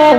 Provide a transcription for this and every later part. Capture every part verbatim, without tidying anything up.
Oi,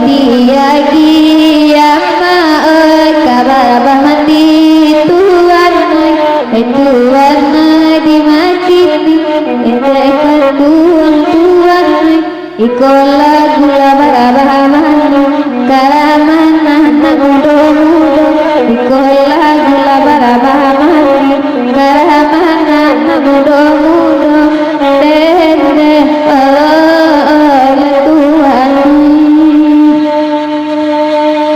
diagiah ma, oi, ka barabah mandi, Tuan, oi. Oi, Tuan, oi, di masjid ni, ente ka tuang, Tuan, oi. Iko lagu lah barabah mandi, ka manah anak mudo-mudo. Iko lagu lah barabah mandi, ka manah anak mudo-mudo. Dendeh, oh, oh, oh, lah Tuan.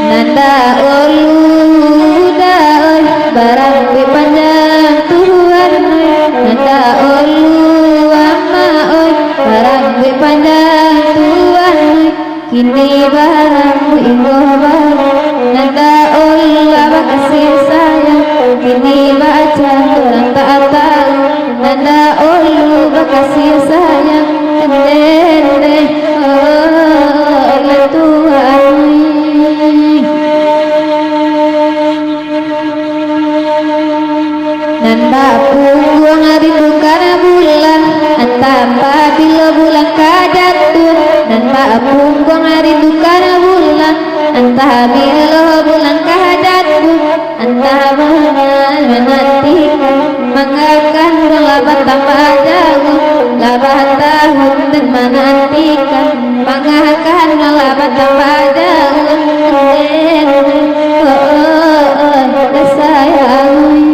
Nan dak ulu dah, oi, barambuik panjang, Tuan, oi. Nan dak ulu amak, oi, barambuik panjang, Tuan, oi. Kini barambuik inggah baru, nan dak ulu lah bakasih sayang. Kini bacando urang tak tahu, nan dak ulu bakasih sayang. Dendeh, oh, lah Tuan. Nan bak pungguang rindukan bulan, antah pabilo bulan ka jatuah. Nan bak pungguang rindukan bulan, antah bilo bulan ka jatuah. Antah manga manantikan, manga kandang lah batambah jauah, lah batahun den manantikan. Manga kandang lah batambah jauah, oh, oh, oh, lah sayang.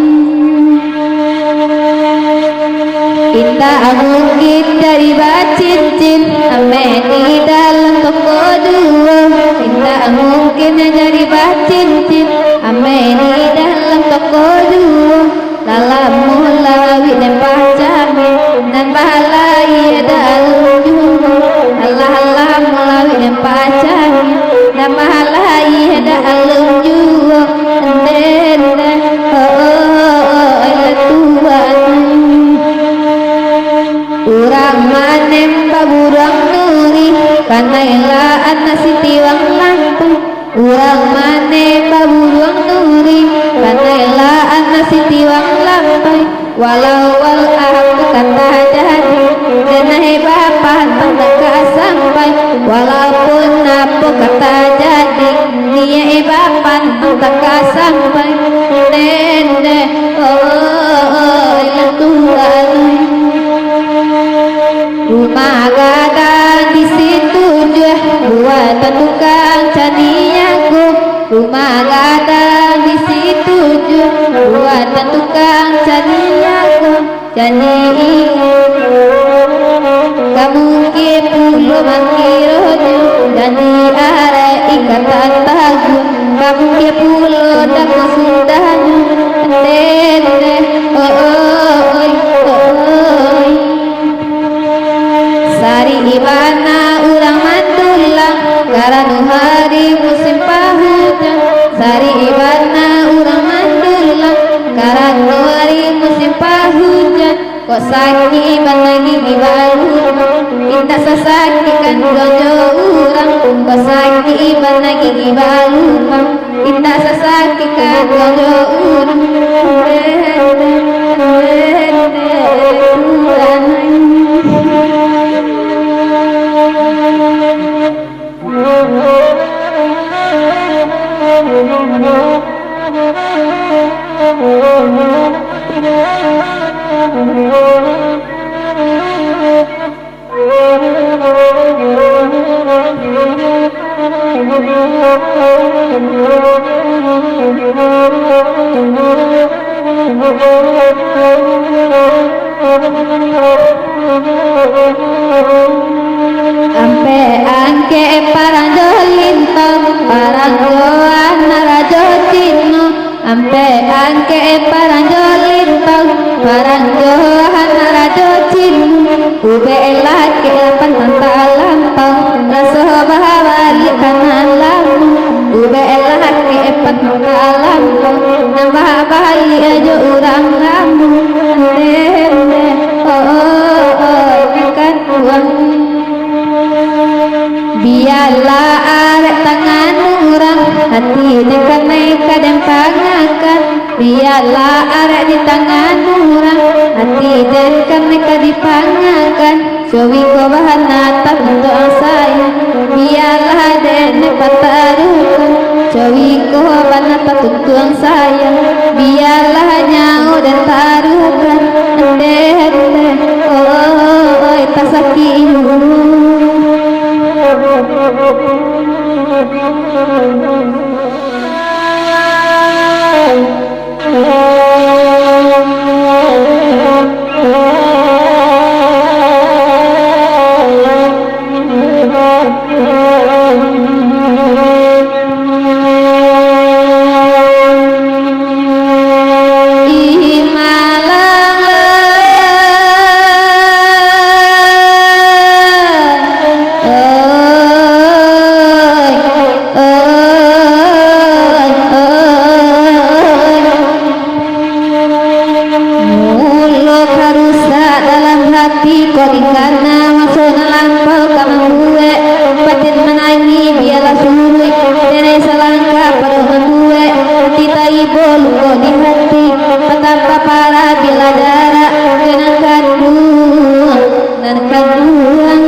Indak mungkin jadi bacincin, ameh di dalam toko juo. Indak mungkin jadi bacincin, ameh di dalam toko juo. Lah lamo lawik den pacami, nan bahalai dalam juo. Alah lamo lawik den pacami, nan bahalai dalam juo. Dendeh, oh, oh, oh, oh, lah Tuan. Urang manembak buruang nuri, kanai lah anak Siti Wang Lampai. Urang manembak buruang nuri, kanai lah anak Siti Wang Lampai. Walau, walau apo ka tajadi, niaik bapak antang ka sampai. Walaupun apo ka tajadi, niaik bapak antang ka sampai. Dendeh, oh, oh, oh, lah Tuan. Rumah gadang di Situjuah, buatan tukang caniago. Rumah gadang di Situjuah, buatan tukang caniago. Caniago. Ka mungkin pulo mangkironyo, caniago ikatan taguah. Ka mungkin pulo dako sundahnyo. Dendeh, oh, oh, oh, oh, oh. Sarik bana urang mandulang, karano hari musim pahujan. Sarik bana urang mandulang, karano hari musim pahujan. Kok sakik bana gigi balubang, indak sasakik kanduang jo urang. Kok sakik bana gigi balubang, indak sasakik kanduang jo urang. Ampek angkek parang jo lintau, parang jo anak rajo Cino. Ampek angkek parang jo lintau, parang jo anak rajo Cino. Ubek lakek pantang talampau, raso babaliak ka nan lamo. Ubek lakek pantang talampau, nan babaliak jo urang lamo. Dendeh, Lah arek di tangan urang, ati den kan ka dipangakan. Cowi ko bahana tatuntuang sayang, bialah den pataruhkan. Cowi ko bana tatuntuang sayang, bialah nyawa den taruhkan. Ndeh, ndeh, oi, tasakik. Mulo ka rusak dalam hati, kok dikana maso nan lampau ka mambuek batin manangih, bialah suruik, denai salangkah pado mambuek, nanti taibo luko di hati, batambah parah bila jarak, jo nan kanduang, nan kanduang.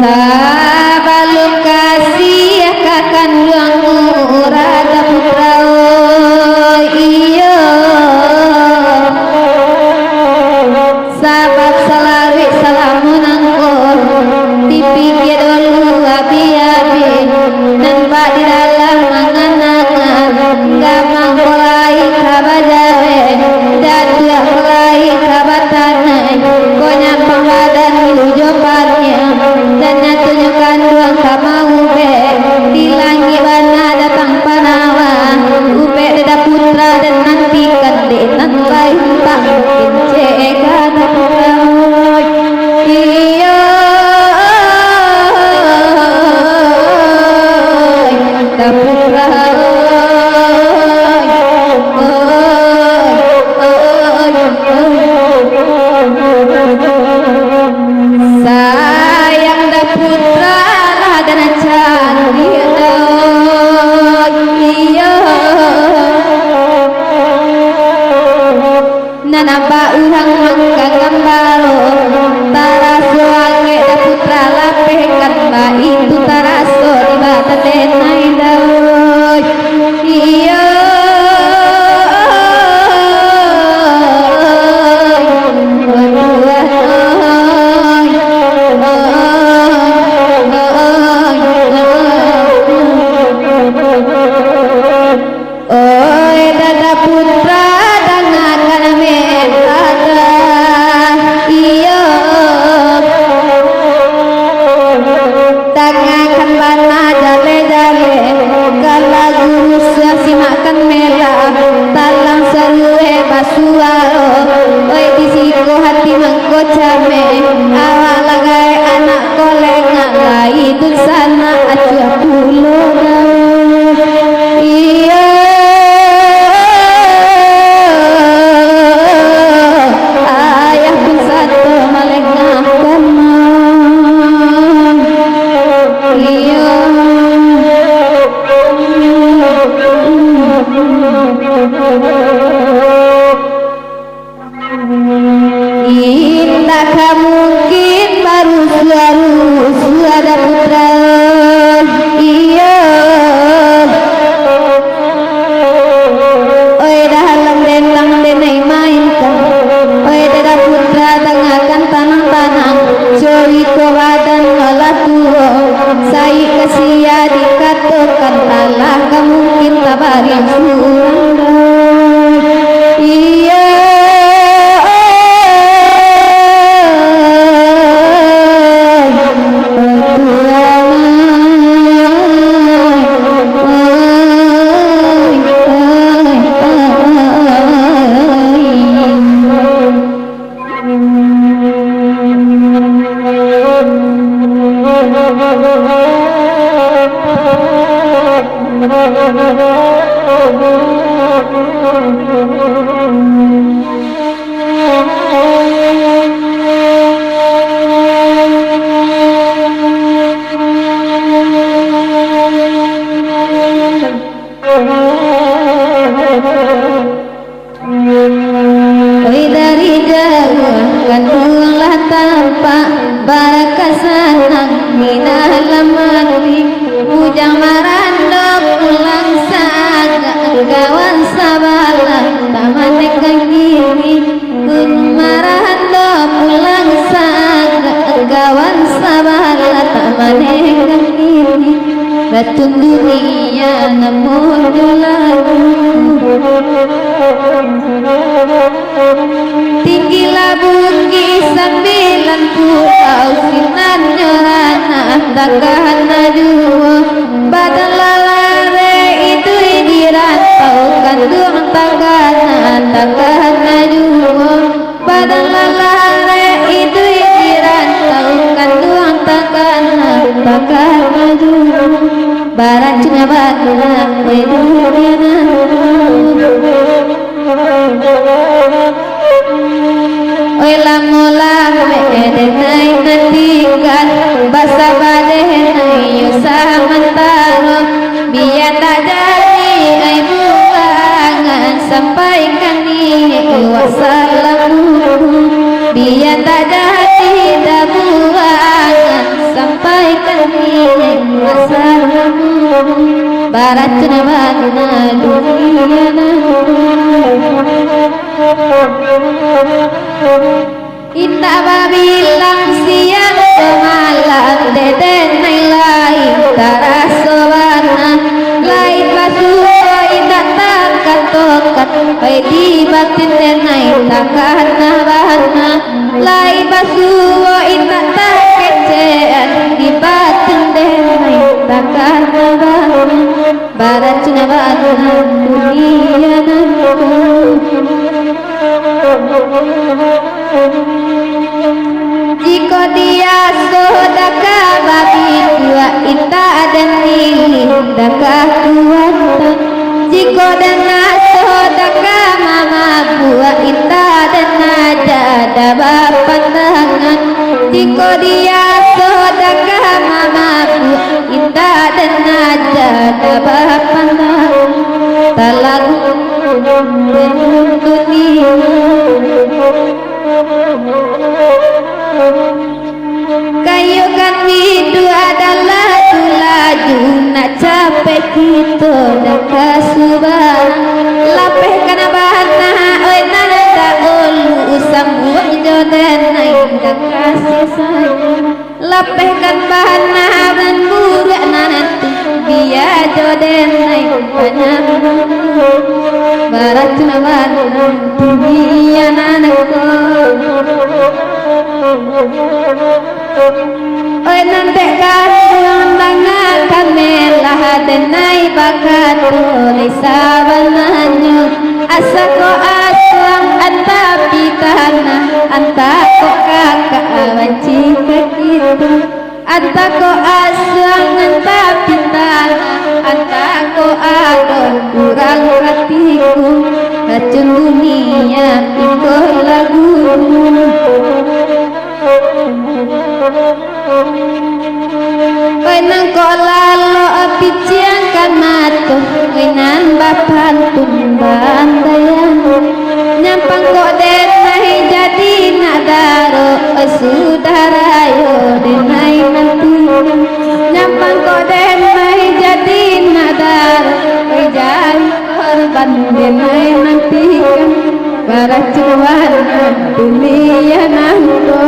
Sabalun kasiah ka kanduang murah, Daputra, iyo. Sabab salaruik salamun nangko, dipikia dulu abih-abih, nan bak di dalam angan-angan, gamang ko lai ka bajawek, datuak ko lai ka batanai, konyak pang badan milu jo paniang, dan nyatonyo kanduang ka maubek, di langik bana datang panawa, ubek dek Daputra, dan nantikan dek nan lain, tak mungkin cegah Daputra. Iyo, Daputra, sayang Daputra lah dan cantik, iyo. Nan nampak urang mangkagambar, taraso angek Daputra lapehkan, baitu taraso di bateh denai doi. Iyo, Tuhan, oi, Daputra, dangakan ameh kata, iyo. Dangakan bana jaleh-jaleh, kalau guru sudah simakkan melah, talang saruwe basuaro, oi, di siko hati mangko cameh, awak lah gaek anak kolengah, lai dunsanak acuah pulo dah. Iyo, ayah pun sato malengah kamang. Iyo. Indak ka mungkin barusuah-rusuah, Daputra. Iyo. Oi, dalam dendang denai mainkan. Oi, Daputra, dangakan tanang-tanang. Cowi ko badan malah tuo. Saik ka sia dikatokan, alah ka mungkin tabariang surang doh. Iyo, oi, oi, Tuhan, oi, oi, oi. Tun dunia namonyo lalu. Tinggilah bukik sambilan pulau, sinannyo ranah takana juo. Badan lah larek iduik di rantau, kanduang takana, takana juo. Badan lah larek iduik di rantau, kanduang takana, takana juo. Baracun bana, weh, dunia nan. Oi, lamo-lamo denai nan tingga, basaba denai yo samantaro. Bia tak jadi ai buangan, sampaikan niyek wassalam. Bia tak jadi tabuangan, sampaikan niyek wassalam. Baracun bana dunia nan. Indak babilang siang jo malam, dek denai lai taraso bana. Lai basuo indak takatokan, oi, di batin denai takana bana. Lai basuo indak takecekan, di batin denai takana bana. Baracun bana dunia nan ko. Jikok diaso daka babituak, indak den nilih daka kuatan. Jikok den aso daka mamabuak, indak den aja da bapandangan. Jikok diaso daka mamabuak, indak den aja da bapandangan. Talalu den dunia. Kayo kan hiduik adalah tu laju, nak capek kito dah ka subahan. Lapehkan bana, oi, nan dahulu, sambuik jo denai dah kasih sayang. Lapehkan bana nan buruak nanti, bia jo denai panyambung. Baracun bana dunia nan ko. Oi, nan dek kanduang, dangakan melah denai bakato lai sabananyo. Asa ko asuang antah pitanah, antah ko kakak banci ka kito. Antah ko asuang antah pitanah, antah ko ado urang ka tikung. Racun dunia iko lagu. Oi, nan kok lalok piciangkan mato, oi, nan bapantun baandaian. Nyampang kok denai jadi nak daro, oi, sudah rayo denai nanti. Nyampang kok denai jadi nak daro, oi, jadi korban denai nantikan. Baracun bana dunia nan ko.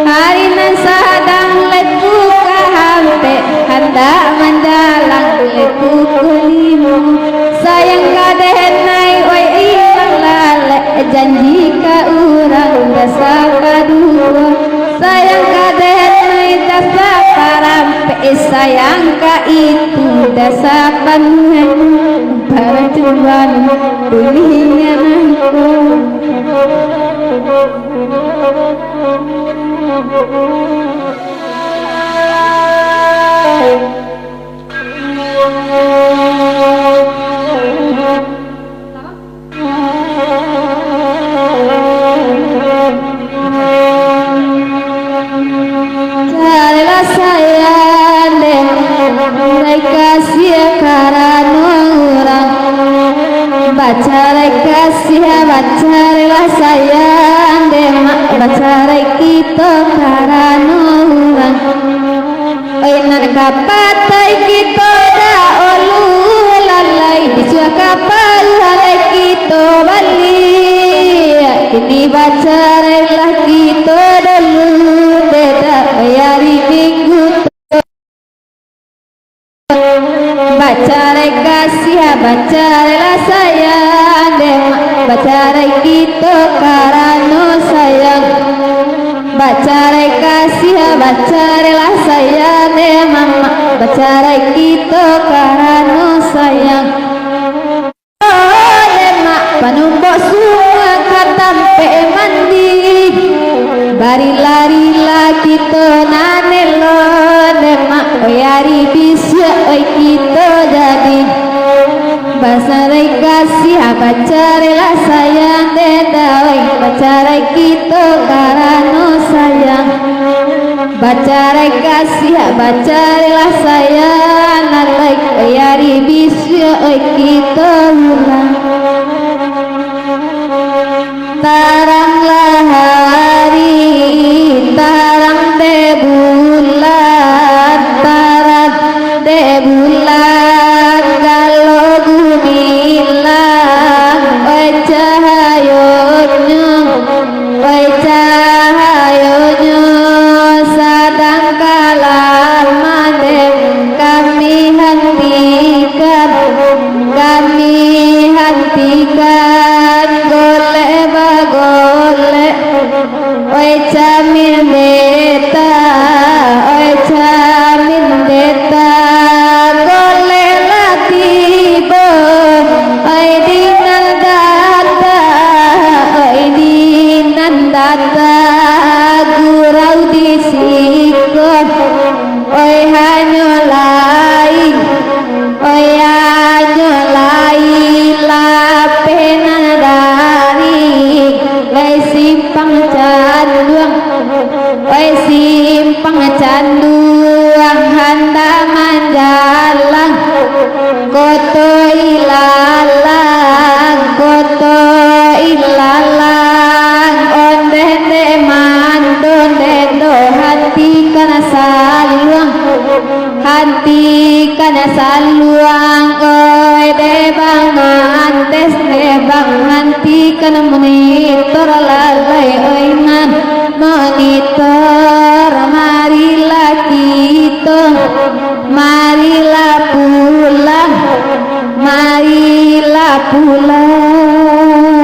Hari nan sadang lai buka hampek, handak manjalang lai pukua limo. Sayang ka denai, oi, ilang lalek, janji ka urang dasa paduo. Sayang ka denai dasa parampek, eh, sayang ka itu dasa panuahnyo. Baracun bana dunia nan ko. Carailah sayang dek, bacarai kasiah karano urang. Bacarai kasiah, bacarailah sayang dek, bacarai kito karano urang. Oi, nan ka patai kito dahulu, lalai bisuak ka paruah lai kito baliak. Kini bacarailah kito dulu. Bacarai kasih, bacarailah sayang, dek mak. Bacarai kito karano sayang. Bacarai kasih, bacarailah sayang, dek mamak. Bacarai kito karano sayang. Oh, dek mak, panumbok sumua ka tampek mandi. Barilah-rilah kito nan elok, dek mak. Oi ari bisuak, oi kito jadi. Bacarai kasih, bacarailah sayang, dek dawai. Bacarai kito karano sayang. Bacarai kasih, bacarailah sayang, nan lai. Oi ari bisuak, oi kito ulang. Taranglah ari, tarang dek bulan, tarang dek bulan, kalau gumilang, oi cahayonyo, oi cahayonyo, sadang kalaman dek kami hantikan, kami hantikan golek bagolek. Oi camin deta, oi camin deta, golek lah tibo. Oi dinan data, oi dinan data, gurau di siko. Oi hanyo lai, oi hanyo lai lapeh nan dari, lai simpang canduang, oi simpang canduang handak manjalang. Koto ilalang, koto ilalang, ondeh dek mandon dek do hantikan saluang. Hantikan saluang, oi dek bang antes, dek bang hantikan monitor lalai, oi nan monitor, marilah kito, marilah pulang, marilah pulang.